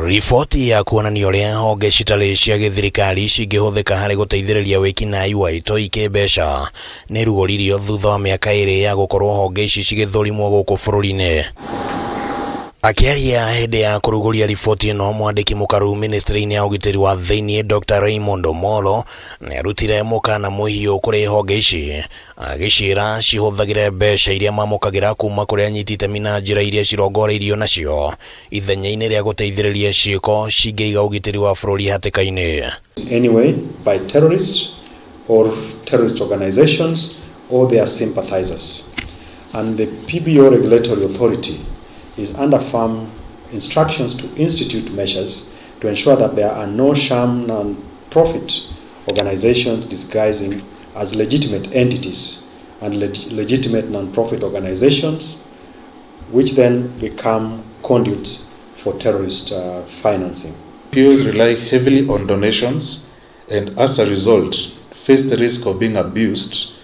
Riboti ya kuonania ũrĩa honge citarĩ cia gĩthirikari cingĩhũthĩka harĩ gũteithĩrĩria wĩkinaĩ wa itoi kĩmbeca nĩrugũririo thutha wa mĩaka ĩrĩ ya gũkorwo honge ici cigĩthũrimwo gũkũ bũrũri-inĩ. Akĩaria hĩndĩ ya kũrugũria riboti ĩno, mwandĩki mũkaru ministry-inĩ ya ũgitĩri wa thĩinĩ Dr. Raymond Omolo nĩarutire mũkana mũhiũ kũrĩ honge ici agĩciĩra cihũthagĩre mbeca iria mamũkagĩra kuma kũrĩ anyiti itemi na njĩra iria cirongoreirio nacio ithenya-inĩ rĩa gũteithĩrĩria ciĩko cingĩiga ũgitĩri wa bũrũri hatĩka-inĩ. Anyway, by terrorists or terrorist organizations or their sympathizers. And the PBO Regulatory Authority is under firm instructions to institute measures to ensure that there are no sham non-profit organizations disguising as legitimate entities and legitimate non-profit organizations, which then become conduits for terrorist financing. NPOs rely heavily on donations and, as a result, face the risk of being abused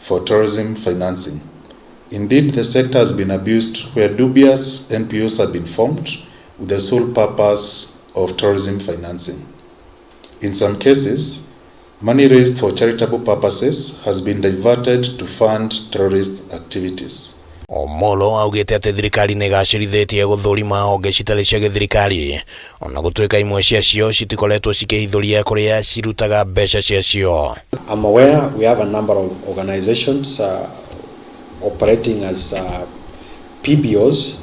for terrorism financing. Indeed, the sector has been abused where dubious NPOs have been formed with the sole purpose of terrorism financing. In some cases, money raised for charitable purposes has been diverted to fund terrorist activities. Omolo augĩte atĩ thirikari nĩ ĩgacĩrithĩtie gũthũrima honge citarĩ cia gĩthirikari ona gũtuĩka imwe ciacio citikoretwo cikĩhithũria kũrĩa cirutaga mbeca ciacio. I'm aware we have a number of organizations operating as PBOs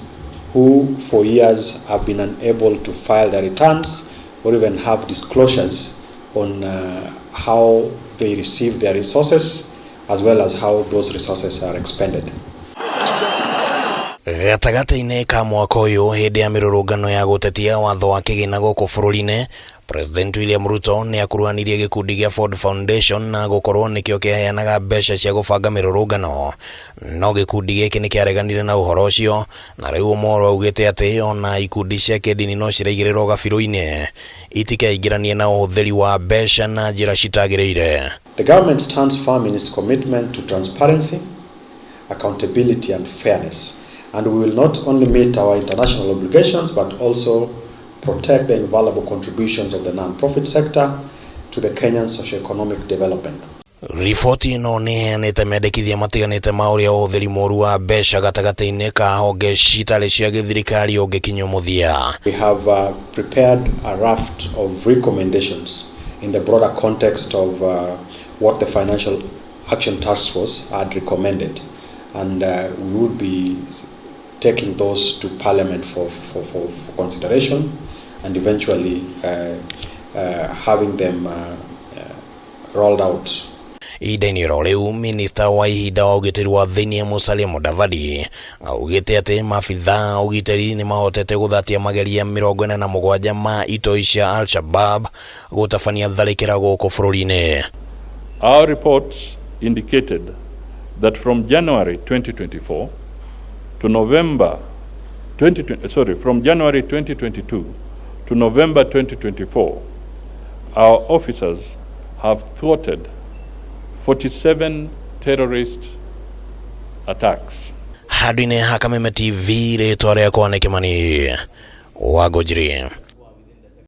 who for years have been unable to file their returns or even have disclosures on how they receive their resources, as well as how those resources are expended. Gatagatĩ-inĩ ka mwaka ũyũ, hĩndĩ ya mĩrũrũngano ya gũtetia watho wa kĩgĩna gũkũ bũrũri-inĩ, President William Ruto nĩ akuruhanirie gĩkundi gĩa Ford Foundation na gũkorwo nĩkĩo kĩaheanaga mbeca cia gũbanga mĩrũrũngano, no gĩkundi gĩkĩ nĩ kĩareganire na ũhoro ũcio, na rĩu Omolo augĩte atĩ ona ikundi cia kĩndini no ciraigĩrĩrwo gabirũ-inĩ itikeingĩranie na ũhũthĩri wa mbeca na njĩra citagĩrĩire. The government stands firm in its commitment to transparency, accountability and fairness, and we will not only meet our international obligations but also protect the invaluable contributions of the non-profit sector to the Kenyan socio-economic development. Riboti ĩno nĩ ĩheanĩte mendekithia matiganĩte ma ũrĩa ũhũthĩri mũru wa mbeca gatagatĩ-inĩ ka honge citarĩ cia gĩthirikari ũngĩkinyio mũthia. We have prepared a raft of recommendations in the broader context of what the Financial Action Task Force had recommended, and we would be taking those to Parliament for consideration and eventually having them rolled out. Ihinda-inĩ oro rĩu, minista wa ihinda wa ũgitĩri wa thĩinĩ Musalia Mudavadi augĩte atĩ maabitha a ũgitĩri nĩ mahotete gũthatia mageria 47 ma itoi cia Al-Shabab gũtabania tharĩkĩra gũkũ bũrũri-inĩ. Our reports indicated that from January 2024 to November 2020, sorry, from January 2022 to November 2024, our officers have thwarted 47 terrorist attacks. Handũ-inĩ ha Kameme TV, rĩtwa rĩakwa nĩ Kĩmani wa Ngũnjiri.